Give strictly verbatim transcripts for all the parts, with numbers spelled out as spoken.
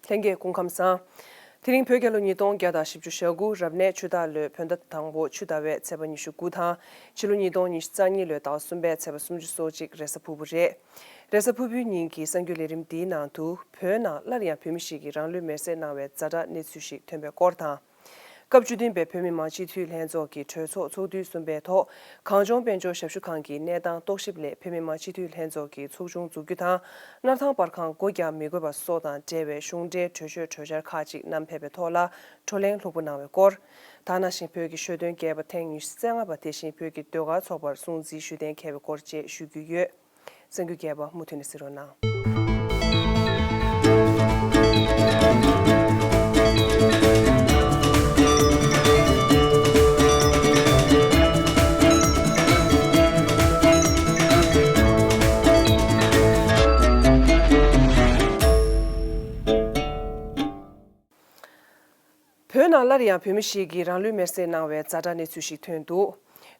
ལྷན་རྒྱས་སྐུ་ཁམས་བཟང་། དེ་རིང་བོད་རྒྱལ་ལོ་ཉིས་སྟོང་བརྒྱ་དང་བཞི་བཅུ་ཞེ་དགུ་རབ་གནས་ཆུ་སྟག་ལོའི་བོད་ཟླ་དང་པོ་ཆུ་ཟླ་བའི་ཚེས་པ་ཉི་ཤུ་དགུ་དང་། ཕྱི་ལོ་ཉིས་སྟོང་ཉི་ཤུ་རྩ་གཉིས་ལོའི་ཟླ་བ་གསུམ་པའི་ཚེས་པ་སུམ་ཅུ་སོ་གཅིག་རེས་གཟའ་ཕུར་བུ་རེད། རེས་གཟའ་ཕུར་བུའི་ཉིན་གྱི་གསར་འགྱུར་ལས་རིམ་འདིའི་ནང་དུ། བོད་ནང་སླར་ཡང་བོད་མི་ཞིག་གིས་རང་ལུས་མེར་སྲེག་གནང་བའི་ཛ་དྲག་གནས་ཚུལ་ཞིག་ཐོན་པའི་སྐོར་དང་། སྐབས་བཅུ་བདུན་པའི་བོད་མི་མང་སྤྱི་འཐུས་ལྷན་ཚོགས་ཀྱི་གྲོས་ཚོགས་ཚོགས་དུས་གསུམ་པའི་ཐོག་གངས་ལྗོངས་དཔལ་འབྱོར་ཞབས་ཞུ་ཁང་གི་གནས་སྟངས་རྟོག་ཞིབ་སླད་བོད་མི་མང་སྤྱི་འཐུས་ལྷན་ཚོགས་ཀྱི་ཚོགས་ཆུང་འཛུགས་རྒྱུ་དང་། སྣར་ཐང་པར་ཁང་སྒོ་རྒྱག་མི་དགོས་པ་སོགས་དང་འབྲེལ་བའི་གཞུང་འབྲེལ་གྲོས་ཆོད་གྲོས་འཆར་ཁག་ཅིག་བསྣམས་ཕེབས་པའི་ཐོག་ལ་བགྲོ་གླེང་ལྷུག་པོ་གནང་བའི་སྐོར། ད་ག་ནང་བཞིན་བོད་ཀྱི་ཆོས་དོན་རྒྱས་པ་ཐེངས་ཉི་ཤུ་རྩ་ལྔ་པ་དེ་བཞིན་བོད་ཀྱི་ཟློས་གར་ཚོགས་པར་སྲུང་བརྩི་ཞུ་གཏན་འཁེལ་བའི་སྐོར་བཅས་ཞུ་རྒྱུ་ཡོད། གསར་འགྱུར་རྒྱས་པ་མུ་མཐུད་ནས་གཟིགས་རོགས་གནང་། བོད་ནང་སླར་ཡང་བོད་མི་ཞིག་གིས་རང་ལུས་མེར་སྲེག་གནང་བའི་ཛ་དྲག་གནས་ཚུལ་ཞིག་ཐོན་འདུག་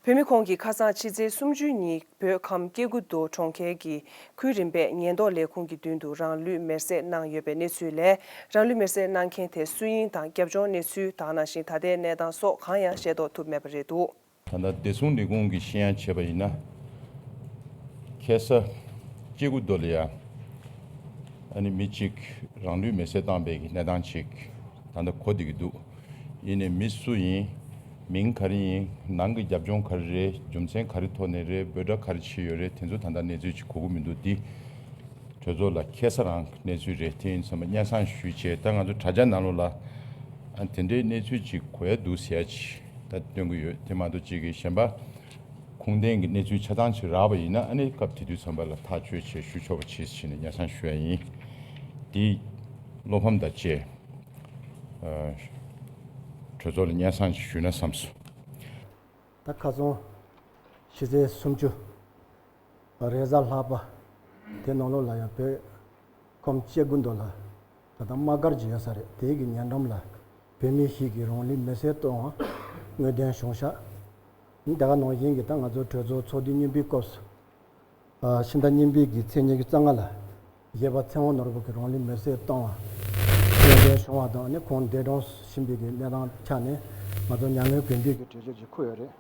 བོད་མི་ཁོང་གིས་ཁ་སང་ཕྱི་ཚེས་སུམ་ཅུ་ཉིན་བོད་ཁམས་སྐྱེ་རྒུ་མདོ་གྲོང་ཁྱེར་གྱི་ཁུལ་རིམ་པས་ཉེན་རྟོག་ལས་ཁུངས་ཀྱི་མདུན་དུ་རང་ལུས་མེར་སྲེག་གནང་ཡོད་པའི་གནས་ཚུལ་ལས། རང་ལུས་མེར་སྲེག་གནང་མཁན་དེ་སུ་ཡིན་དང་རྒྱབ་ལྗོངས་གནས་ཚུལ་དང་། ནང་བཞིན་ད་ལྟའི་གནས་སྟངས་སོགས་གང་ཡང་ཤེས་རྟོགས་ཐུབ་མེད་པ་རེད་འདུག་ད་ལྟ་བདེ་སྲུང་ལས་ཁུངས་ཀྱིས་བཤད་ཡ་བྱས་པ་ཡིན་ན། ཁ་སང་སྐྱེ་རྒུ་མདོ་ལ་ཡ། ཨ་ནི་མི་གཅིག་རང་ལུས་མེར་སྲེག་བཏང་པའི་གི་གནས་སྟངས་ཅིག་ད་ལྟ་གོ་བསྡད་ཀྱི་འདུག་ཡིན་ནའི་མི་སུ་ཡིན། མིང་ག་རེ་ཡིན། ནང་གི་རྒྱབ་ལྗོངས་ག་རེ་རེད། རྒྱུ་མཚན་ག་རེ་ཐོག་ནས་རེད། འབོད་སྒྲ་ག་རེ་བྱས་ཡོད་རེད། དེ་ཚོ་ད་ལྟ་གནས་ཚུལ་ཅིག་གོ་གི་མི་འདུག་འདི་གྲོས་ཚོགས་ལ་ཁ་སང་རང་གནས་ཚུལ་རེད། དེ་ཡིན་ཙང་སྙན་སེང་ཞུས་བྱས། ད་ང་ཚོ་དྲ་རྒྱ་ནང་ལོགས་ལ་ཨ་དེ་འདྲའི་གནས་ཚུལ་ཅིག་གོ་ཡ་འདུག་ཟེར་ཡ་ཅིག་ད་སྟོན་གྱི་ཡོད། དེ་མ་གཏོགས་ཅིག་གི་གཞན་པ་ཁུངས་ལྡན་གྱི་གནས་ཚུལ་ཆ་ཚང་ཅིག་རག་པ་ཡིན་ན། ཨ་ནི་སྐབས་དེ་དུས་ཙམ་པ་ལ་ཐག་གཅོད་བྱས་ཞུ་ཆོག་པ་བྱེད་ཟེར་ནས་སྙན་སེང་ཞུ་ཡ་ཡིན། དེ་བློ་ཕམ་དང་བཅས་ཨ་གྲོས་ཚོགས་ལ་སྙན་སེང་ཅིག་ཞུས་ན་བསམས་སོང་། ད་ཁ་སང་ཕྱི་ཚེས་སུམ་ཅུ། རེས་གཟའ་ལྷག་པ། དེ་ནང་ལོགས་ལ་ཡང་བོད་ཁམས་སྐྱེ་རྒུ་མདོ་ལ་ད་ལྟ་དམག་སྒར་ཅིག་ཡོད་ས་རེད། དེའི་གི་ཉེ་འགྲམ་ལ་བོད་མི་ཞིག་གིས་རང་ལུས་མེར་སྲེག་བཏང་བ་དངོས་བདེན་བྱུང་ཤག་དེ་ག་ནང་བཞིན་གྱི་ད་ང་ཚོ་གྲོས་ཚོགས་ཚོགས་དུས་གཉིས་པའི་སྐབས་སུ། ཕྱི་ཟླ་གཉིས་པའི་གི་ཚེས་ཉི་ཤུ་རྩ་ལྔ་ལ་གཞས་པ་ཚེ་དབང་ནོར་བུ་གིས་རང་ལུས་མེར་སྲེག་བཏང་བ་དངོས་བདེན་བྱུང་བ་དང་། ཨ་ནི་ཁོང་འདས་གྲོངས་ཕྱིན་པའི་གི་གནས་སྟངས་ཆ་ནས་ང་ཚོ་མྱ་ངན་གུས་འདུད་ཀྱི་གྲོས་ཆོད་ཅིག་འཁུར་ཡོད་རེད།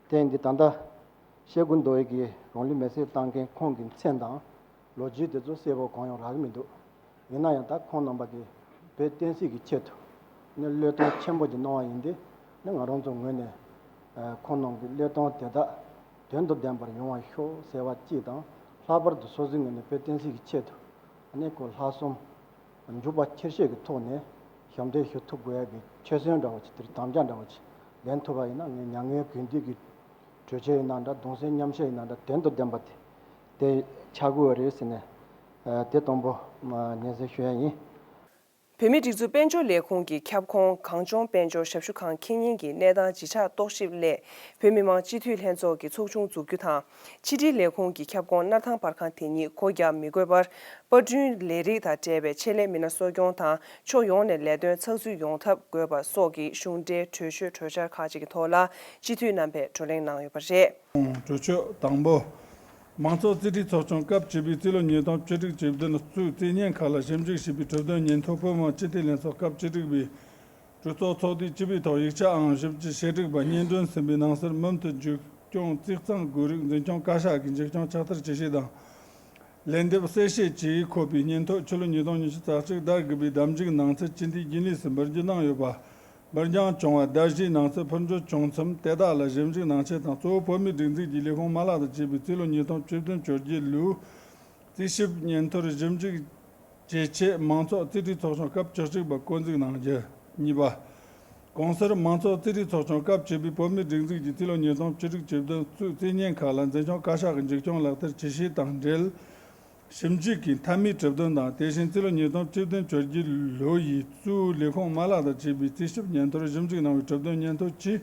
དེ་ཡིན་དུས་ད་ལྟ་སྐྱེ་རྒུ་མདོ་ཡི་གི་རང་ལུས་མེར་སྲེག་བཏང་མཁན་ཁོང་གི་མཚན་དང་ལོ་རྒྱུས་དེ་ཚོ་གསལ་པོ་གང་ཡང་རག་གི་མི་འདུག་ཡིན་ན་ཡང་ད་ཁོང་རྣམ་པ་གིས་བོད་བསྟན་སྲིད་ཀྱི་ཆེད་དུ་ནི་བློས་གཏོང་ཆེན་པོ་ཅིག་གནང་བ་ཡིན་དུས། ནི་ང་རང་ཚོའི་ངོས་ནས་ཨ་ཁོང་རྣམས་ཀྱི་བློས་གཏོང་དེ་དག་དོན་དང་ལྡན་པར་ཡོང་བར་ཤོག་ཟེར་བ་གཅིག་དང་། ལྷག་པར་དུ་སོ་སོའི་ངོས་ནས་བོད་བསྟན་སྲིད་ཀྱི་ཆེད་དུ་ནི་ཁོ་ལྷག་བསམ་འཇུག་པ་ཆེར་བསྐྱེད་ཀྱི་ཐོག་ནས་ཞབས་འདེགས་ཞུ་ཐུབ་དགོས་ཡ་གི་ཆོད་སེམས་འདྲ་བོ་ཅིག་དེར་དམ་བཅའ་འདྲ་བོ་ཅིག་ལེན་ཐུབ་པ་ཡིན་ན། ངས་མྱ་ངན་གུས་འདུད་ཀྱི་གྲོས་ཆོད་ཡིན་ན་འདྲ། གདུང་སེམས་མཉམ་བསྐྱེད་ཡིན་ན་འདྲ། དོན་དང་ལྡན་པ་དེ་དེ་ཆགས་དགོས་པ་རེད་ཟེར་ནས་ཨ་དེ་དང་པོ་ཨ་སྙན་སེང་ཞུ་ཡ་ཡིན། བོད་མིའི་སྒྲིག་འཛུགས་དཔལ་འབྱོར་ལས་ཁུངས་ཀྱི་ཁྱབ་ཁོངས་གངས་ལྗོངས་དཔལ་འབྱོར་ཞབས་ཞུ་ཁང་འཁྱེར་མཁན་གྱི་གནས་སྟངས་ཇི་ཆགས་རྟོག་ཞིབ་སླད་བོད་མི་མང་སྤྱི་འཐུས་ལྷན་ཚོགས་ཀྱི་ཚོགས་ཆུང་འཛུགས་རྒྱུ་དང་། ཕྱི་དྲིལ་ལས་ཁུངས་ཀྱི་ཁྱབ་ཁོངས་སྣར་ཐང་པར་ཁང་དེ་ཉིད་སྒོ་རྒྱག་མི་དགོས་པར། པར་སྐྲུན་ལས་རིགས་དང་འབྲེལ་བའི་ཆེད་ལས་མི་སྣ་གསོ་སྐྱོང་དང་། ཕྱོགས་ཡོངས་ནས་ལས་དོན་ཚགས་ཚུད་ཡོང་ཐབས་དགོས་པ་སོགས་ཀྱི་གཞུང་འབྲེལ་གྲོས་ཆོད་གྲོས་འཆར་ཁག་ཅིག་གི་ཐོག་ལ་སྤྱི་འཐུས་རྣམ་པས་བགྲོ་གླེང་གནང་ཡོད་པ་རེད། གྲོས་ཆོད་དང་པོ། མང་གཙོ་རྩིས་ཁྲའི་ཚོགས་ཆུང་སྐབས་བཅུ་པའི་རྩིས་ལོ་ཉིས་སྟོང་བཅུ་དྲུག་བཅུ་བདུན་གཙོས་རྩིས་བརྙན་ཁག་ལ་ཞིབ་འཇུག་བྱས་པའི་གྲུབ་དོན་སྙན་ཐོ། བོད་མི་མང་སྤྱི་འཐུས་ལྷན་ཚོགས་སྐབས་བཅུ་དྲུག་པའི་གྲོས་ཚོགས་ཚོགས་དུས་བཅུ་པའི་ཐོག་ཡིག་ཆའམ་ཞིབ་ཕྲའི་ཞལ་བྲིས་པ་སྙན་སྒྲོན་ཟིན་པའི་ནང་གསལ། མུ་མཐུད་མཇུག་སྐྱོང་རྩིས་གཙང་དགོས་རིགས་འཛིན་སྐྱོང་བཀའ་ཤག་གི་མཇུག་སྐྱོང་ཕྱག་བསྟར་ཇི་བྱས་དང་། ལན་འདེབས་གསལ་བཤད་བཅས་འཁོད་པའི་སྙན་ཐོ། ཕྱི་ལོ་ཉིས་སྟོང་ཉི་ཤུ་རྩ་གཅིག་ཟླ་དགུ་པའི་ཟླ་མཇུག་ནང་ཚུད་སྤྱི་འཐུས་རྒྱུན་ལས་སུ་འབུལ་རྒྱུ་གནང་ཡོད་པ། འབུལ་འགྱངས་བྱུང་བ་ཟླ་བཞིའི་ནང་ཚུད་ཕུར་འགྱུར་བྱུང་མཚམས་དེ་དག་ལ་ཞིབ་འཇུག་གནང་ཆེད་དང་། གཙོ་བོ་བོད་མིའི་སྒྲིག་འཛུགས་ཀྱི་ལས་ཁུངས་མ་ལག་དང་བཅས་པའི་རྩིས་ལོ་ཉིས་སྟོང་བཅུ་བདུན་བཅོ་བརྒྱད་ལོའི་རྩིས་ཞིབ་སྙན་ཐོར་ཞིབ་འཇུག་བྱེད་ཆེད་མང་ཚོགས་རྩིས་ཁྲའི་ཚོགས་ཆུང་སྐབས་བཅུ་གཅིག་པ་བསྐོ་འཛུགས་གནང་རྒྱུ། གཉིས་པ། གོང་གསལ་མང་ཚོགས་རྩིས་ཁྲའི་ཚོགས་ཆུང་སྐབས་བཅུ་པའི་བོད་མིའི་སྒྲིག་འཛུགས་ཀྱི་རྩིས་ལོ་ཉིས་སྟོང་བཅུ་དྲུག་བཅུ་བདུན་གཙོས་རྩིས་བརྙན་ཁག་ལ་འཛིན་སྐྱོང་བཀའ་ཤག་གི་མཇུག་སྐྱོང་ལག་བསྟར་ཇི་བྱས་དང་འབྲེལ། ཞིབ་འཇུག་གི་མཐའ་མའི་གྲུབ་དོན་དང་། དེ་བཞིན་རྩིས་ལོ་ཉིས་སྟོང་བཅུ་བདུན་བཅོ་བརྒྱད་ལོ་ཡི་གཙོ་བོའི་ལས་ཁུངས་མ་ལག་དང་བཅས་པའི་རྩིས་ཞིབ་སྙན་ཐོར་ཞིབ་འཇུག་གནང་བའི་གྲུབ་དོན་སྙན་ཐོ་བཅས།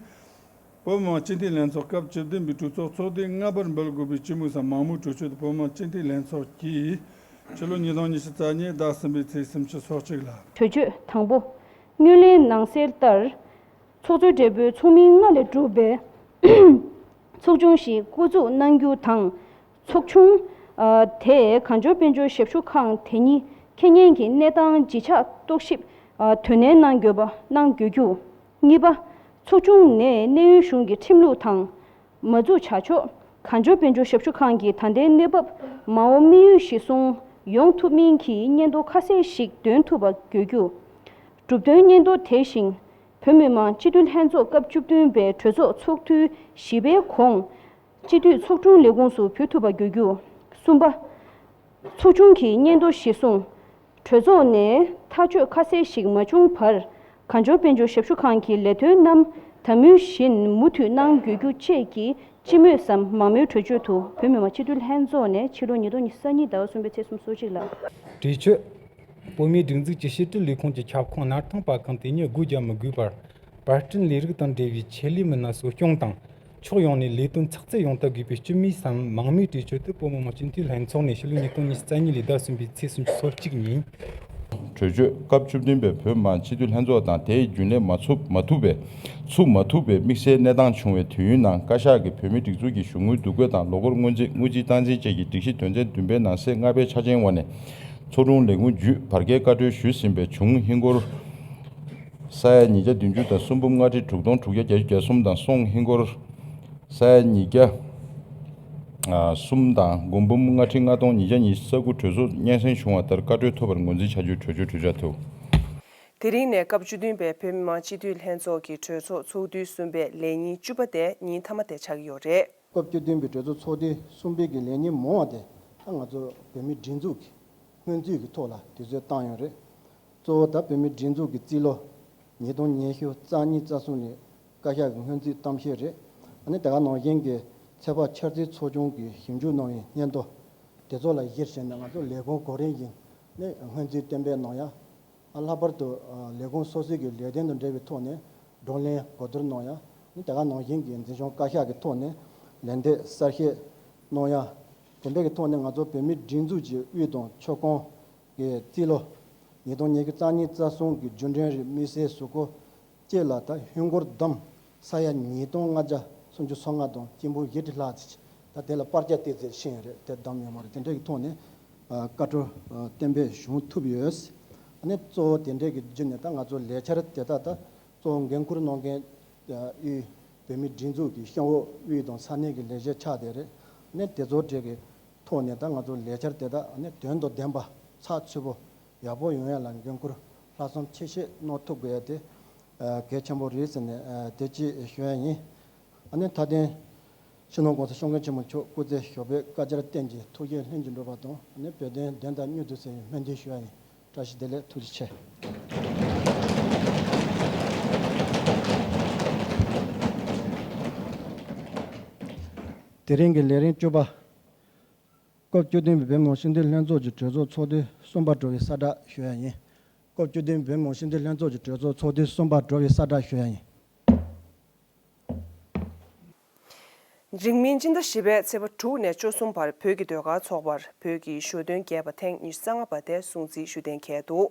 བོད་མི་མང་སྤྱི་འཐུས་ལྷན་ཚོགས་སྐབས་བཅུ་བདུན་པའི་གྲོས་ཚོགས་ཚོགས་དུས་ལྔ་པར་འབུལ་དགོས་པའི་སྤྱི་མོས་སམ་མང་མོས་གྲོས་ཆོད་དུ། བོད་མི་མང་སྤྱི་འཐུས་ལྷན་ཚོགས་ཀྱིས་ཕྱི་ལོ་ཉིས་སྟོང་ཉི་ཤུ་རྩ་གཉིས་ཟླ་གསུམ་པའི་ཚེས་སུམ་ཅུ་སོ་གཅིག་ལ། གྲོས་ཆོད་དང་པོ། སྔོན་གླེང་ནང་གསལ་ལྟར། ཚོགས་གཙོའི་སྦྲེལ་པོའི་ཚོགས་མི་ལྔ་ལས་གྲུབ་པའི་ཚོགས་ཆུང་ཞིག་བསྐོ་འཛུགས་གནང་རྒྱུ་དང་། ཚོགས་ཆུང་ཨ་དེས་གངས་ལྗོངས་དཔལ་འབྱོར་ཞབས་ཞུ་ཁང་དེ་ཉིད་ ཁེ་ཉེན་གྱི་གནས་སྟངས་ཇི་ཆགས་རྟོག་ཞིབ་དོ་ནན་གནང་དགོས་པ་གནང་དགོས་རྒྱུ། གཉིས་པ། ཚོགས་ཆུང་ནས་གནས་ཡུལ་གཞུང་གི་ཁྲིམས་ལུགས་དང་། མ་འཛུགས་བྱ་ཕྱོགས། གང་བྱོར་དཔལ་འབྱོར་ཞབས་ཞུ་ཁང་གི་ད་ལྟའི་གནས་བབ་མ་འོངས་དམིགས་ཡུལ་གཞིར་བཟུང་ཡོང་ཐུབ་མིན་གྱི་སྙན་ཐོ་ཁ་གསལ་ཞིག་འདོན་ཐུབ་པ་དགོས་རྒྱུ། གྲུབ་དོན་སྙན་ཐོ་དེ་བཞིན་བོད་མི་མང་སྤྱི་འཐུས་ལྷན་ཚོགས་སྐབས་བཅུ་བདུན་པའི་གྲོས་ཚོགས་ཚོགས་དུས་བཞི་པའི་གོང་སྤྱི་འཐུས་ཚོགས་དྲུང་ལས་ཁུངས་སུ་ཕུལ་ཐུབ་པ་དགོས་རྒྱུ། གསུམ་པ། ཚོགས་ཆུང་གི་སྙན་ཐོ་གཞིར་བཟུང་གྲོས་ཚོགས་ནས་ཐག་གཅོད་ཁ་གསལ་ཞིག་མ་བྱུང་བར་གང་བྱོར་དཔལ་འབྱོར་ཞབས་ཞུ་ཁང་གི་ལས་དོན་རྣམས་དང་མུས་བཞིན་མུ་མཐུད་གནང་དགོས་རྒྱུ་བཅས་ཀྱི་སྤྱི་མོས་སམ་མང་མོས་གྲོས་ཆོད་དུ་བོད་མི་མང་སྤྱི་འཐུས་ལྷན་ཚོགས་ནས་ཕྱི་ལོ་ཉིས་སྟོང་ཉི་ཤུ་རྩ་གཉིས་ཟླ་བ་གསུམ་པའི་ཚེས་སུམ་ཅུ་སོ་གཅིག་ལ། གྲོས་ཆོད། བོད་མིའི་སྒྲིག་འཛུགས་ཀྱི་ཕྱི་དྲིལ་ལས་ཁུངས་ཀྱི་ཁྱབ་ཁོངས་སྣར་ཐང་པར་ཁང་དེ་ཉིད་སྒོ་རྒྱག་མི་དགོས་པར། པར་སྐྲུན་ལས་རིགས་དང་འབྲེལ་བའི་ཆེད་ལས་མི་སྣ་གསོ་སྐྱོང་དང་། ཕྱོགས་ཡོངས་ནས་ལས་དོན་ཚགས་ཚུད་ཡོང་ཐབས་དགོས་པའི་སྤྱི་མོས་སམ་མང་མོས་གྲོས་ཆོད་དེ་བོད་མི་མང་སྤྱི་འཐུས་ལྷན་ཚོགས་ནས་ཕྱི་ལོ་ཉིས་སྟོང་ཉི་ཤུ་རྩ་གཉིས་ལོའི་ཟླ་གསུམ་པའི་ཚེས་སུམ་ཅུ་སོ་གཅིག་ཉིན། གྲོས་ཆོད། སྐབས་བཅུ་བདུན་པའི་བོད་མི་མང་སྤྱི་འཐུས་ལྷན་ཚོགས་དང་དེའི་རྒྱུན་ལས་མ་ཚུགས་མ་ཐུབ་པའི་ཚུགས་མ་ཐུབ་པའི་དམིགས་བསལ་གནས་སྟངས་བྱུང་བའི་དུས་ཡུན་ནང་བཀའ་ཤག་གིས་བོད་མིའི་སྒྲིག་འཛུགས་ཀྱི་གཞུང་དངུལ་བསྡུ་སྐོར་དང་ལོ་འཁོར་དངུལ་རྩིས་དངུལ་རྩིས་སྟངས་འཛིན་བཅས་ཀྱི་སྒྲིག་གཞི་དོན་ཚན་བདུན་པའི་ནང་གསེས་ལྔ་པའི་ཆ་རྐྱེན་འོག་ནས་ཚོགས་དྲུང་ལས་ཁུངས་བརྒྱུད་བར་བརྒལ་བཀའ་འཁྲོལ་ཞུས་ཟིན་པའི་བྱུང་ཧིན་སྒོར་ས་ཡ་ཉིས་བརྒྱ་བདུན་ཅུ་དང་སུན་འབུམ་ལྔ་ཁྲི་དྲུག་སྟོང་དྲུག་བརྒྱ་གྱ་གསུམ་དང་སོང་ཧིན་སྒོར་ས་ཡ་ཉིས་བརྒྱ་གསུམ་དང་དགུ་འབུམ་ལྔ་ཁྲི་ལྔ་སྟོང་ཉིས་བརྒྱ་ཉི་ཤུ་རྩ་དགུ་གྲོས་ཚོགས་སྙན་སེང་བྱུང་བ་ལྟར་བཀའ་འཁྲོལ་ཐོབ་པར་ངོས་འཛིན་བྱ་རྒྱུའི་གྲོས་ཆོད་གྲོས་འཆར་ཐུགས། དེ་རིང་ནས་སྐབས་བཅུ་བདུན་པའི་བོད་མི་མང་སྤྱི་འཐུས་ལྷན་ཚོགས་ཀྱི་གྲོས་ཚོགས་ཚོགས་དུས་གསུམ་པའི་ལས་ཉིན་བཅུ་པ་དེ་ཉིན་མཐའ་མ་དེ་ཆགས་ཀྱི་ཡོད་རེད། སྐབས་བཅུ་བདུན་པའི་གྲོས་ཚོགས་ཚོགས་དུས་གསུམ་པའི་གི་ལས་ཉིན་མང་བ་དེ་ད་ང་ཚོ་བོད་མིའི་སྒྲིག་འཛུགས་ཀྱི་སྔོན་རྩིས་ཀྱི་ཐོག་ལ་དུས་ཚོད་བཏང་ཡོད་རེད། གཙོ་བོ་ད་བོད་མིའི་སྒྲིག་འཛུགས་ཀྱི་རྩིས་ལོ་ཉིས་སྟོང་ཉི་ཤུ་རྩ་གཉིས་རྩ་གསུམ་ནས་བཀའ་ཤག་གི་སྔོན་རྩིས་གཏམ་བཤད་རེད། ཨ་ནི་དེ་ག་ནང་བཞིན་གྱི་ཚོད་དཔག་འཆར་རྩིས་ཚོགས་ཆུང་གིས་ཞིབ་འཇུག་གནང་བའི་སྙན་ཐོ་དེ་ཚོ་ལ་གཞིར་བྱས་ནས་ང་ཚོ་ལས་ཁུངས་གོ་རིམ་བཞིན་ནས་སྔོན་རྩིས་གཏན་འབེབས་གནང་ཡ། ཨ་ལྷག་པར་དུ་ཨ་ལས་ཁུངས་སོ་སོའི་གི་ལས་དོན་དང་འབྲེལ་བའི་ཐོག་ནས་བགྲོ་གླེང་གོ་བསྡུར་གནང་ཡ། ཨ་ནི་དེ་ག་ནང་བཞིན་གྱི་འཛིན་སྐྱོང་བཀའ་ཤག་གི་ཐོག་ནས་ལན་འདེབས་གསལ་བཤད་གནང་ཡ། དེ་འདྲ་གི་ཐོག་ནས་ང་ཚོ་བོད་མིའི་སྒྲིག་འཛུགས་ཀྱི་དབུས་དང་ཆོལ་ཁོངས་ཀྱི་རྩིས་ལོ་ཉིས་སྟོང་ཉི་ཤུ་རྩ་གཉིས་རྩ་གསུམ་གྱི་རྒྱུན་འབྲེལ་རིགས་དམིགས་བསལ་གཟུགས་སྐོར་བཅས་ལ་ད་ཧིན་སྒོར་བསྡོམས་ས་ཡ་ཉིས་སྟོང་ལྔ་བརྒྱ་སུམ་ཅུ་སོ་ལྔ་དང་སྐྱིན་འབུམ་བཞི་ཁྲི་ལྷག་ཅིག་ད་དེ་ལ་པར་རྒྱག་ཏོག་ཙམ་ཕྱིན་ཡོད་རེད། དེ་བསྡོམས་ཡོད་མ་རེད། དེ་འདྲ་གི་ཐོག་ནས་ཨ་བཀའ་འཁྲོལ་ཨ་གཏན་འབེབས་བྱུང་ཐུབ་ཡོད། ཨ་ནི་གཙོ་བོ་དེ་འདྲ་གི་བརྒྱུད་ནས་ད་ང་ཚོ་ལས་འཆར་དེ་དག་ད་གཙོ་བོ་འགན་འཁུར་གནང་མཁན་ཨ་དབུས་བོད་མིའི་སྒྲིག་འཛུགས་ཀྱི་གཤམ་འོག་དབུས་དང་ས་གནས་ཀྱི་ལས་བྱེད་ཆགས་བསྡད་རེད། ཨ་ནི་དེ་ཚོ་གྲས་ཀྱི་ཐོག་ནས་ད་ང་ཚོ་ལས་འཆར་དེ་དག་ཨ་ནི་དོན་དང་ལྡན་པ་ཚགས་ཚུད་པོ་ཡག་པོ་ཡོང་ཡ་ལ་འགན་འཁུར་ལྷག་བསམ་ཆེ་བཞེས་གནང་ཐུབ་དགོས་ཡ་དེ་ཨ་གལ་ཆེན་པོ་རེད་ཟེར་ནས་ཨ་དེ་ཅིག་ཞུ་ཡ་ཡིན། ཨ་ནི་མཐའ་དོན་སྤྱི་ནོར་༸གོང་ས་༸སྐྱབས་མགོན་ཆེན་པོ་མཆོག་སྐུ་ཚེ་ཞབས་པད་བསྐལ་བརྒྱར་བརྟན་ཅིང་ཐུགས་བཞེད་ལྷུན་གྱིས་འགྲུབ་པ་དང་ཨ་ནི་བོད་དོན་བདེན་དང་མྱུར་དུ་གསལ་བའི་སྨོན་འདུན་ཞུ་ཡ་ཡིན། བཀྲ་ཤིས་བདེ་ལེགས། ཐུགས་རྗེ་ཆེ། དེ་རིང་གི་ལས་རིམ་བཅུ་པ། སྐབས་བཅུ་བདུན་པའི་བོད་མི་མང་སྤྱི་འཐུས་ལྷན་ཚོགས་ཀྱི་གྲོས་ཚོགས་ཚོགས་དུས་གསུམ་པ་འགྲོ་བའི་གསལ་བསྒྲགས་ཞུ་ཡ་ཡིན། སྐབས་བཅུ་བདུན་པའི་བོད་མི་མང་སྤྱི་འཐུས་ལྷན་ཚོགས་ཀྱི་གྲོས་ཚོགས་ཚོགས་དུས་གསུམ་པ་འགྲོ་བའི་གསལ་བསྒྲགས་ཞུ་ཡ་ཡིན། འཇིགས་མེད་སྤྱི་ཟླ་བཞི་པའི་ཚེས་པ་དྲུག་ནས་བཅུ་གསུམ་བར་བོད་ཀྱི་ཟློས་གར་ཚོགས་པར་བོད་ཀྱི་ཞོ་སྟོན་རྒྱས་པ་ཐེངས་ཉི་ཤུ་རྩ་ལྔ་པ་དེ་སྲུང་བརྩི་ཞུ་གཏན་འཁེལ་འདུག།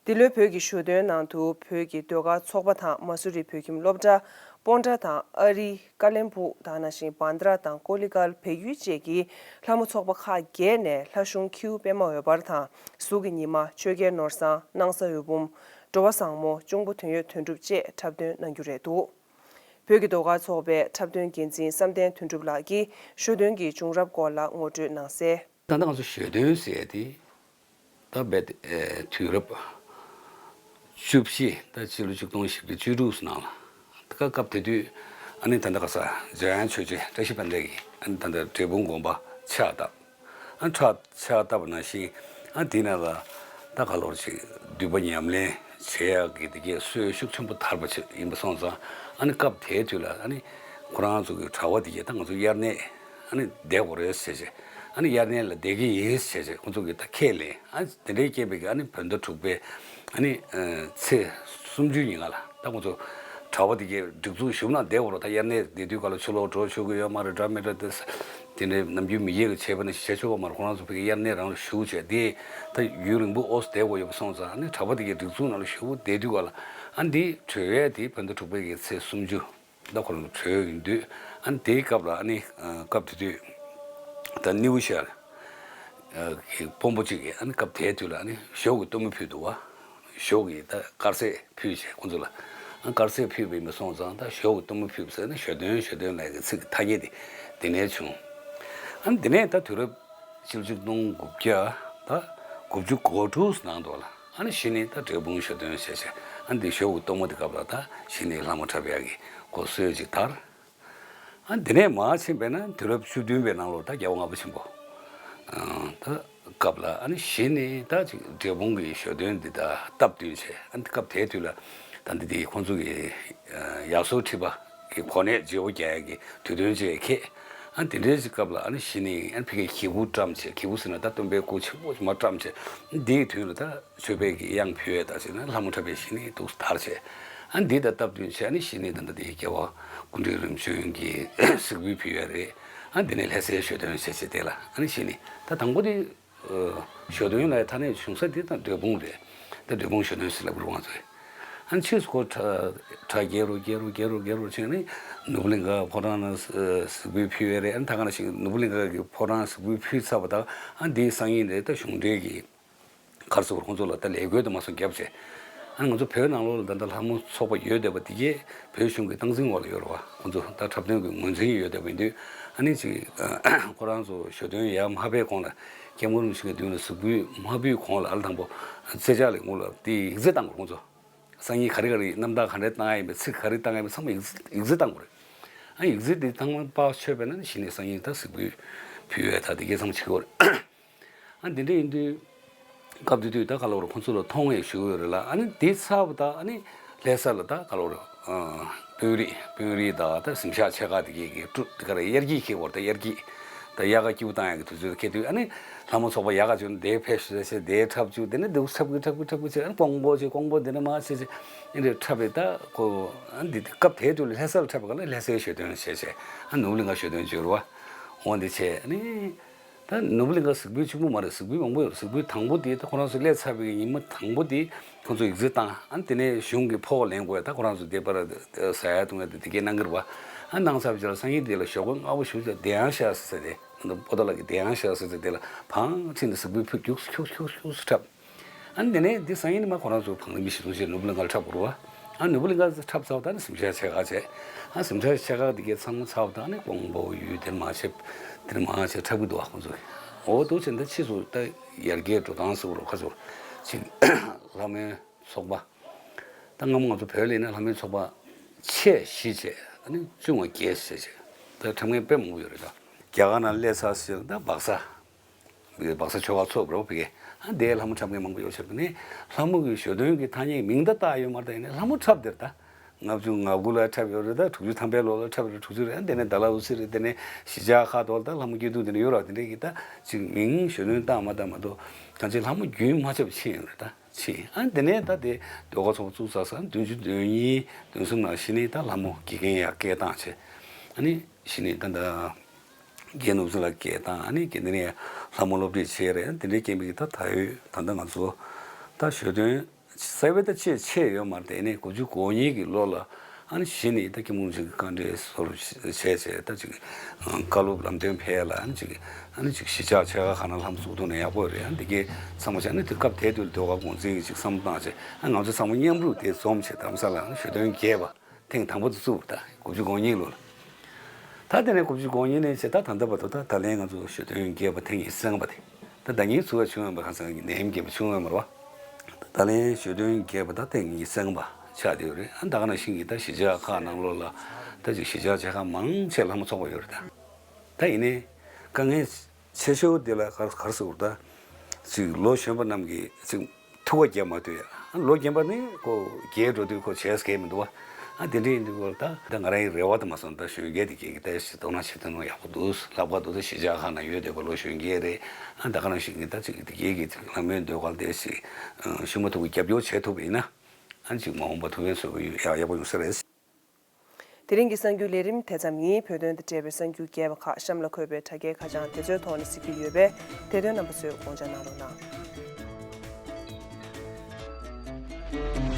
འདི་ལོའི་བོད་ཀྱི་ཞོ་སྟོན་ནང་དུ་བོད་ཀྱི་ཟློས་གར་ཚོགས་པ་དང་མ་སུ་རི་བོད་ཁྱིམ་སློབ་གྲྭ། སྤོན་ཊ་དང་ཨ་རི། ཀ་ལེན་སྦུག་དང་ནང་བཞིན་བན་དྷ་ར་དང་ཀོ་ལི་གལ་བལ་ཡུལ་བཅས་ཀྱི་ལྷ་མོ་ཚོགས་པ་ཁག་བརྒྱད་ནས་ལྷ་གཞུང་ཁྱེའུ་པད་མ་འོད་འབར་དང་གཟུགས་ཀྱི་ཉི་མ། ཆོས་རྒྱལ་ནོར་བཟང་། སྣང་ས་འོད་འབུམ། འགྲོ་བ་བཟང་མོ། གཅུང་པོ་དོན་ཡོད་དོན་གྲུབ་བཅས་འཁྲབ་སྟོན་གནང་རྒྱུ་རེད་འདུག། བོད་ཀྱི་ཟློས་གར་ཚོགས་པའི་འཁྲབ་སྟོན་འགན་འཛིན་བསམ་གཏན་དོན་གྲུབ་ལགས་ཀྱིས་ཞོ་སྟོན་གྱི་བྱུང་རབས་སྐོར་ལ་ངོ་སྤྲོད་གནང་གསལ། ད་ལྟ་ང་ཚོ་ཞོ་སྟོན་ཟེར་ཡ་དེ་ད་རྦད་དེ་དུས་རབས་བཅུ་བཞི། ད་སྤྱི་ལོ་ཆིག་སྟོང་བཞི་བརྒྱ་བཅུ་དྲུག་ནང་ལ་ད་སྐབས་དེ་དུས་ཨ་ནི་ད་ལྟ་ག་ས་འཇམ་དབྱངས་ཆོས་རྗེ་བཀྲ་ཤིས་དཔལ་ལྡན་གྱིས་ཨ་ནི་ད་ལྟ་འབྲས་སྤུངས་དགོན་པ་ཕྱག་བཏབ། ཨ་ཕྱག་ཕྱག་བཏབ་པ་ནང་བཞིན་ཨ་དེ་ནང་ལ་ད་ག་ལོར་ཅིག་འདུས་པ་ཉམས་ལེན་བྱེད་ཡག་གི་དེ་གའི་སྲོལ་ཤུགས་ཆེན་པོ་དར་བ་ཅིག་ཡིན་པ་སོང་ཙང་ཨ་ནི་སྐབས་དེའི་དུས་ལ་ཨ་ནི་ཁོ་རང་ཚོ་གི་གྲྭ་པ་དེ་གའི་ད་ང་ཚོ་དབྱར་གནས་ཨ་ནི་བསྡད་དགོས་རེད་ཟེར་བྱས། ཨ་ནི་དབྱར་གནས་ལ་བསྡད་ཀྱི་ཡིན་ཟེར་བྱས་ཁོ་ཚོ་གི་ད་ཁས་ལེན། ཨ་དེ་འདྲའི་སྐྱེས་པའི་གི་ཨ་ནི་བོད་ཟླ་དྲུག་པའི་ཨ་ནི་ཚེས་སུམ་ཅུ་ཉིན་ཀ་ལ་ད་ཁོ་ཚོ་གྲྭ་པ་དེ་གའི་སྒྲིག་འཛུགས་ཞུགས་ན་བསྡད་དགོས་རེད། ད་དབྱར་གནས་བསྡད་དུས་ག་ལ་ཕྱི་ལོགས་འགྲོ་ཆོག་གི་ཡོད་མ་རེད། འདྲ་མི་འདྲ་དེ་དེ་འདྲའི་ནམ་རྒྱུན་མི་སྐྱེ་གི་བྱས་པ་ནི་བྱེད་ཆོག་གི་མ་རེད། ཁོ་རང་ཚོ་ཕ་གི་དབྱར་གནས་རང་ལ་བཞུགས་བྱས་དེ་ད་ཡུན་རིང་པོ་ཨོ་སི་བསྡད་དགོས་ཡོད་པ་སོང་ཙང་ཨ་ནི་གྲྭ་པ་དེ་གའི་སྒྲིག་འཛུགས་ནང་ལ་ཞུགས་བསྡད་དུས་ག་ལ་ཨ་འདི་གྲོལ་བས་དེ་བོད་ཟླ་དྲུག་པའི་གི་ཚེས་སུམ་ཅུ་ད་ཁོ་རང་ཚོ་གྲོལ་ཡིན་དུས་ཨ་ནི་དེའི་སྐབས་ལ་ཨ་ནི་སྐབས་དེ་དུས་ད་སྣེའུ་ཤར་ གི་དཔོན་པོ་གཅིག་གིས་ཨ་ནི་སྐབས་དེའི་དུས་ལ་ཨ་ནི་ཞོ་གི་གཏོར་མ་ཕུལ་འདུག་བ། ཞོ་གི་ད་དཀར་ཟས་ཕུལ་བྱས་ཁོང་ཚོ་ལ། ཨ་དཀར་ཟས་ཕུལ་བ་ཡིན་པ་སོང་ཙང་ད་ཞོ་གི་གཏོར་མ་ཕུལ་ཟེར་ནས་ཞོ་སྟོན་ཞོ་སྟོན་ལབ་ཡག་གི་ཚིག་གི་ཐ་སྙད་དེ་དེ་ནས་བྱུང་། ཨ་ནི་དེ་ནས་ད་དུས་རབས་ཕྱི་ལོ་ཆིག་སྟོང་དགུ་བརྒྱ་ད་དགུ་བཅུ་གོ་དྲུག་ནང་དུ་ལ་ཨ་ནི་གཞི་ནས་ད་འབྲས་སྤུངས་ཞོ་སྟོན་ཟེར་བྱས། ཨ་ནི་འདི་ཞོ་གི་གཏོར་མ་དེ་སྐབས་ལ་ད་གཞི་ནས་ལྷ་མོ་འཁྲབ་ཡག་གི་གོ་སྲོལ་ཅིག་དར། ཨ་འདི་ནས་མར་ཕྱིན་པས་ན་དུས་རབས་བཅུ་བདུན་པའི་ནང་ལོར་ད་རྒྱལ་བ་ལྔ་པ་ཆེན་པོ་ཨ་ད་སྐབས་ལ་ཨ་ནི་གཞི་ནས་ད་ཅིག་འབྲས་སྤུངས་ཀྱི་ཞོ་སྟོན་འདི་ད་སྟབས་བསྟུན་བྱས། ཨ་ནི་སྐབས་དེའི་དུས་ལ་ད་འདི་དེ་ཁོང་ཚོ་གི་ཡག་སོར་ཁྲི་པ་གི་གོ་གནས་བརྗེ་པོ་རྒྱག་ཡག་གི་དུས་སྟོན་ཅིག་འཁེལ། ཨ་འདི་འདྲའི་ཅིག་སྐབས་ལ་ཨ་ནི་གཞི་ནས་ཨ་ནི་ཕ་གིའི་གྱི་གུ་བཀྲམ་བྱས། གྱི་གུ་ཟེར་ན་ད་སྟོན་པའི་སྐུ་ཆེན་པོ་ཞིག་མར་བཀྲམ་བྱས། འདིའི་དུས་ལ་ད་མཆོད་པའི་གི་གཡང་ཕུལ་ཡས་ད་ཟེར་ན་ལྷ་མོ་འཁྲབ་པའི་གཞི་ནས་འདུག་སེ་དར་བྱས། ཨ་འདི་དང་སྟབས་བསྟུན་བྱས་ཨ་ནི་གཞི་ནས་ད་ལྟ་དེ་རྒྱལ་བ་སྐུ་ཕྲེང་རིམ་བྱོན་གྱི་གཟིགས་འབུལ་ཕུལ་ཡས་རེད། ཨ་འདི་ནས་ལྷ་སའི་ཞོ་སྟོན་བྱས་བྱས་དེ་ལ་ཨ་ནི་གཞི་ནས་ད་དང་པོ་དེ་ཞོ་སྟོན་ལ་ཐ་སྙད་བྱུང་ས་དེ་ད་འབྲས་སྤུངས་རེད། ད་འབྲས་སྤུངས་ཞོ་སྟོན་ཟེར་ལབ་རུང་ང་ཚོས། ཨ་ནི་ཕྱིས་སུ་ཁོ་གྲ་གྲ་རྒྱས་རུ་རྒྱས་རུ་རྒྱས་རུ་རྒྱས་རུ་ཕྱིན་ནས་ནོར་བུ་གླིང་ག་ཕོ་བྲང་ནང་གཟིགས་འབུལ་ཕུལ་བས་རེད། ཨ་ནི་ད་ག་ནང་བཞིན་ནོར་བུ་གླིང་ག་གི་ཕོ་བྲང་གཟིགས་འབུལ་ཕུལ་ཚར་བ་དང་ཨ་འདིའི་སང་ཉིན་རེད། ད་གཞུང་འབྲེལ་གྱི་ག་རེ་ཟེར་དགོས་རེད། ཁོང་ཚོ་ལ་ད་ལས་བསྐོས་དུ་མ་སོང་བརྒྱབ་བྱས། ཨ་ནི་ང་ཚོ་བོད་ནང་ལོགས་ལ་ད་ལྟ་ལྷ་མོ་ཚོགས་པ་ཡོད་བསྡད་པ་འདི་གས་བོད་གཞུང་གི་སྟངས་འཛིན་འོག་ལ་ཡོད་རེད་བ། ཁོང་ཚོ་ད་འཁྲབ་སྟོན་གྱི་ངོས་འཛིན་ཡོད་བསྡད་པ་ཡིན་དུས་ཨ་ནི་ཅིག་ཁོ་རང་ཚོ་ཞོ་སྟོན་ཡར་མ་ཕེབས་གོང་ལ་སྐྱབས་མགོན་རིན་པོ་ཆེ་གི་མདུན་ལ་གཟིགས་འབུལ་མ་ཕུལ་གོང་ལ་ཨ་ལ་དང་པོ་རྩེ་ལྕག་ལ་ངུ་ལ་དེ་ཡིག་ཚད་བཏང་དགོས་རེད། ཁོང་ཚོ་སང་ཉིན་ག་རེ་ག་རེ་རྣམ་ཐར་ག་འདྲ་བཏང་ཡ་ཡིན་པའི་ཚིག་ག་རེ་བཏང་ཡ་ཡིན་པའི་ཚང་མ་ཡིག་ཡིག་ཚད་བཏང་དགོས་རེད། ཨ་ཡིག་ཚད་དེ་ཚང་མ་དཔར་ཆོད་པས་ན་གཞི་ནས་སང་ཉིན་ད་གཟིགས་འབུལ་ཕུལ་ཡས་ད་དེ་གས་ཚང་མ་བྱེད་དགོས་རེད། ཨ་འདི་འདྲ་ཡིན་དུས་སྐབས་དེ་དུས་ད་ག་ལབ་རེད། ཁོང་ཚོ་ལ་མཐོང་ཡས་ཞུ་གི་ཡོད་རེད་ལ། ཨ་ནི་དེ་ཚར་བ་ད་ཨ་ནི་ལྷ་ས་ལ་ད་ག་ལབ་རེད། དཔོན་རིགས་དཔོན་རིགས་དང་ད་གཟིམ་ཤག་ཆེ་ཁག་དེ་གས་ཀྱི་ཀྲུ་དེ་ག་རེ་དབྱར་སྐྱིད་འཁེལ་བར་ད་དབྱར་སྐྱིད་ད་དབྱར་ཁ་སྐྱིད་པོ་བཏང་ཡག་གི་དུས་ཚོད་འཁེལ་དུས་ཨ་ནི་ལྷ་མོ་ཚོགས་པ་ཡག་ག་བྱུང་ན་དེའི་ཕེབས་བཞུགས་བྱས་དེའི་འཁྲབ་བཅུག་དེ་ནས་འདུག་འཁྲབ་གི་འཁྲབ་གི་འཁྲབ་གི་བྱས། ཨ་ནི་དཔང་པོ་བྱས་དཔང་པོ་དེ་ནས་མར་བྱས་བྱས་ཨ་ནི་འཁྲབ་པའི་ད་ཁོ་ཨ་ནི་དེ་སྐབས་དེའི་དུས་ལ་ལྷ་ས་ལ་འཁྲབ་པ་ག་ལ་ལྷ་སའི་ཞོ་སྟོན་བྱས་བྱས་ཨ་ནི་ནོར་བུ་གླིང་ག་ཞོ་སྟོན་བྱས་རེད་བ། འོ་འདི་བྱས་ཨ་ནི། ད་ནོར་བུ་གླིང་ག་གཟིགས་འབུལ་གཅིག་པུ་མ་རེད། གཟིགས་འབུལ་མང་པོ་ཡོད་རེད། གཟིགས་འབུལ་དང་པོ་དེ་ད་ཁོ་རང་ཚོ་སླེབས་ཚར་བའི་ཉིན་མོ་དང་པོ་དེ་ཁོ་ཚོ་ཡིག་ཚད་བཏང་། ཨ་ནི་དེ་ནས་གཞུང་གི་ཕོགས་ལེན་དགོས། ད་ཁོ་རང་ཚོ་སྡེ་པར་ཟ་ཡ་འཐུང་ཡ་དེ་དེ་གས་གནང་གི་རེད་བ། ཨ་གནང་ཚར་བའི་རྗེས་ལ་སང་ཉིན་དེ་ལ་ཞོགས་པ་སྔ་པོ་ཞིག་ལ་བདེ་ཡང་ཤག་ཟེར་ཏེ་ད་པོ་ཏཱ་ལ་གི་བདེ་ཡང་ཤག་ཟེར་ཏེ་དེ་ལ་བང་ཁྲིད་ནས་གཟིགས་འབུལ་ཕུལ། རྒྱུགས་ཁྱུག་ཁྱུག་ཁྱུག་ཁྱུག་འཁྲབ། ཨ་ནི་དེ་ནས་འདི་སང་ཉིན་མ་ཁོ་རང་ཚོ་བང་རིམ་གཞི་བཟུང་བྱས་ནོར་བུ་གླིང་ག་ལ་འཁྲབ་དགོས་རེད་བ། ཨ་ནོར་བུ་གླིང་ག་འཁྲབ་ཚར་བ་ད་ནི་གཟིམ་ཤག་ཆེ་ཁག་བྱས། ཨ་གཟིམ་ཤག་ཆེ་ཁག་འདི་གས་ཚང་མ་ཚར་བ་ད་ནི་དཔང་པོ་ཡུལ་དེར་མ་བྱས་དེར་མ་བྱས་འཁྲབ་གི་འདུག་བ་ཁོང་ཚོ། འོ་འདུག་བྱས་ད་ཕྱིས་སུ་ད་ཡར་རྒྱས་འགྲོ་སྟངས་ཟེར་དགོས་རེད། ཁ་ཚོར་ཅིག་ལྷ་མོའི་ཚོགས་པ་ད་སྔ་མོ་ང་ཚོ་བོད་ལ་ཡིན་ན་ལྷ་མོའི་ཚོགས་པ་ཆེ་བཞི་བྱས་ཨ་ནི་བཅུ་ང་བརྒྱད་བྱས་བྱས་ད་འཁྲབ་མཁན་དཔེ་མང་པོ་ཡོད་རེད། ད་རྒྱ་གར་ནང་སླེབས་ཚར་ཟེར་ད་སྦག་ས། སྦག་ས་ཆོལ་ཁ་ཚོགས་པ་རོ་ཕ་གི། ཨ་འདིའི་ལྷ་མོ་འཁྲབ་མཁན་མང་པོ་ཡོད་ཟེར་བ་ནི་ལྷ་མོ་གི་ཞོ་སྟོན་གྱི་ཐ་སྙད་མིང་ད་བཏགས་ཡོད་མ་རེད། ད་ཡིན་ནའི་ལྷ་མོ་འཁྲབ་དེར་ད་ལྔ་བཅུ་ང་དགུ་ལ་འཁྲབ་ཡོད་རེད། ད་དྲུག་ཅུ་ཐམ་པའི་ལོ་ལ་འཁྲབ་ཡོད་རེད། དྲུག་ཅུ་རེད། ཨ་དེ་ནས་ཌལ་ཧོ་སི་རེད། དེ་ནས་གཞིས་ཆགས་ཁག་ཏུ་ད་ལྷ་མོ་སྐྱིད་སྡུག་དེ་འདྲ་ཡོད་རེད། དེ་འདྲའི་གི་ད་ཅིག་མིང་ཞོ་སྟོན་བཏགས་མ་བཏགས་མ་གཏོགས་གང་ཅི་ལྷ་མོ་རྒྱུན་མ་ཆད་པ་ཕྱིན་ཡོད་རེད། ད་ཕྱིན། ཨ་དེ་ནས་ད་དེ་ཟློས་གར་ཚོགས་པ་བཙུགས་ཚར་ས་བདུན་ཅུ་དོན་གཉིས་དོན་གསུམ་ནང་གཞི་ནས་ད་ལྷ་མོ་དགེ་རྒན་ཡར་སྐད་བཏང་བྱས། ཨ་ནི་གཞི་ནས་ད་ད། རྒན་ནོར་བུ་ལགས་སྐད་བཏང་། ཨ་ནི་དེ་ནས་ལྷ་མོ་སློབ་ཁྲིད་བྱས་རེད། དེ་འདྲའི་རྐྱེན་པས་ད་ད་ཡོད་ད་ལྟ་ང་ཚོ་ད་ཞོ་སྟོན་ས་བོན་ད་ཆེས་ཆེ་ཡོད་མ་རེད། དེ་ནས་དགུ་བཅུ་གོ་གཉིས་ཀྱི་ལོ་ལ་ཨ་ནི་གཞི་ནས་ད་སྐྱབས་མགོན་རིན་པོ་ཆེ་གི་བཀའ་འབྲེལ་སོར་བྱས་བྱས་ད་ཅིག་བཀའ་སློབ་ལམ་སྟོན་ཕེབས་ལ་ཨ་ནི་ཅིག་ཨ་ནི་ཅིག་གཞིས་ཆགས་ཆེ་ཁག་ཁག་ནང་ལྷ་མོ་བཙུགས་ཐུབ་ན་ཡག་པོ་རེད། ཨ་ནི་དེ་གའི་ཚང་མ་བྱས་ཨ་ནི་དེ་སྐབས་དེ་དུས་ལ་ཟློས་གར་འགོ་འཛིན་གྱི་ཅིག་བསམ་བློ་བཏང་བྱས་ཨ་ང་ཚོ་ཚང་མ་མཉམ་རུབ་དེ་འཛོམས་བྱས་རྡ་རམ་ས་ལ་ཨ་ནི་ཞོ་སྟོན་རྒྱས་པ། ཐེངས་དང་པོ་དེ་བཙུགས་པ་དང་དགུ་བཅུ་གོ་གཉིས་ལོ་ལ། ད་དེ་ནས་དགུ་བཅུ་གོ་གཉིས་ནས་བྱས་ད་ད་ལྟ་བར་དུ་ད་ད་ལན་ང་ཚོ་ཞོ་སྟོན་རྒྱས་པ་ཐེངས་ཉི་ཤུ་རྩ་ལྔ་པ་དེ། ད་ཟླ་ཉིན་ཚུགས་པ་བྱུང་ཡོད་པ་གང་ཟེར་ན་ནད་ཡམས་རྒྱས་པ་བྱུང་ཡོད་མ་རེད་བ། ད་ལན་ཞོ་སྟོན་རྒྱས་པ་ད་ཐེངས་ཉི་ཤུ་རྩ་ལྔ་པ་ཆགས་བསྡད་ཡོད་རེད། ཨ་ད་ག་ནང་བཞིན་གྱི་ད་གཞིས་ཆགས་ཁག་ནང་ལོགས་ལ་ད་ཅིག་གཞིས་ཆགས་ཆེ་ཁག་མང་ཆེ་ལྷ་མོ་ཚོགས་པ་ཡོད་རེད་ད། ད་ཡིན་ནའི་དཀའ་ངལ་ཆེ་ཤོས་དེ་ལ་ག་ག་རེ་ཟེར་དགོས་རེད་ད། ཅིག་ལོ་གཞོན་པ་རྣམས་ཀྱིས་ཅིག་ཐུགས་ཁ་བརྒྱབ་མ་ཐུབ་ཡ། ལོ་རྒན་པ་ནི་ཁོ་རྒས་འགྲོ་དུས་ཁོ་བྱས་སྐལ་མི་འདུག་བ། ཨ་དེ་འདྲ་ཡིན་དུས་ཁོ་ད་ད་ང་རང་གི་རེ་བ་དུ་མ་སོང་། ད་གཞོན་སྐྱེས་དེ་གས་ཀྱི་ད་ཞིག་དོ་སྣང་བྱེད་ཐུབ་ན་ཡག་པོ་འདུག་ལབ་ག་འདུག་ད་གཞིས་ཆགས་ཁག་ན་ཡོད་བསྡད་པ་ལོ་གཞོན་སྐྱེས་རེད། ཨ་ད་ག་ནང་བཞིན་གྱི་ད་ཅིག་དེ་གས་ཀྱི་ལྷ་མོའི་ཟློས་གར་དེ་ཞིག་ཤུ་མ་ཐུག་གི་རྒྱབ་སྐྱོར་བྱེད་ཐུབ་པ་ཡིན་ན་ཨ་ཅིག་མ་འོངས་པ་ཐུགས་ཕན་གསོས་པ་ཡག་ཡག་པོ་ཡོང་ས་རེད། དེ་རིང་གི་གསར་འགྱུར་ལས་རིམ་དེ་ཙམ་ཡིན། བོད་དོན་དང་འབྲེལ་བའི་གསར་འགྱུར་རྒྱས་པ་ཁག་གཤམ་ལ་འཁོད་པའི་དྲ་རྒྱའི་ཁ་བྱང་དེ་ཚོའི་ཐོག་ནས་གཟིགས་རྒྱུ་ཡོད་པས་དེ་དོན་རྣམ་པ་ཚོས་དགོངས་འཇགས་གནང་རོགས་གནང་།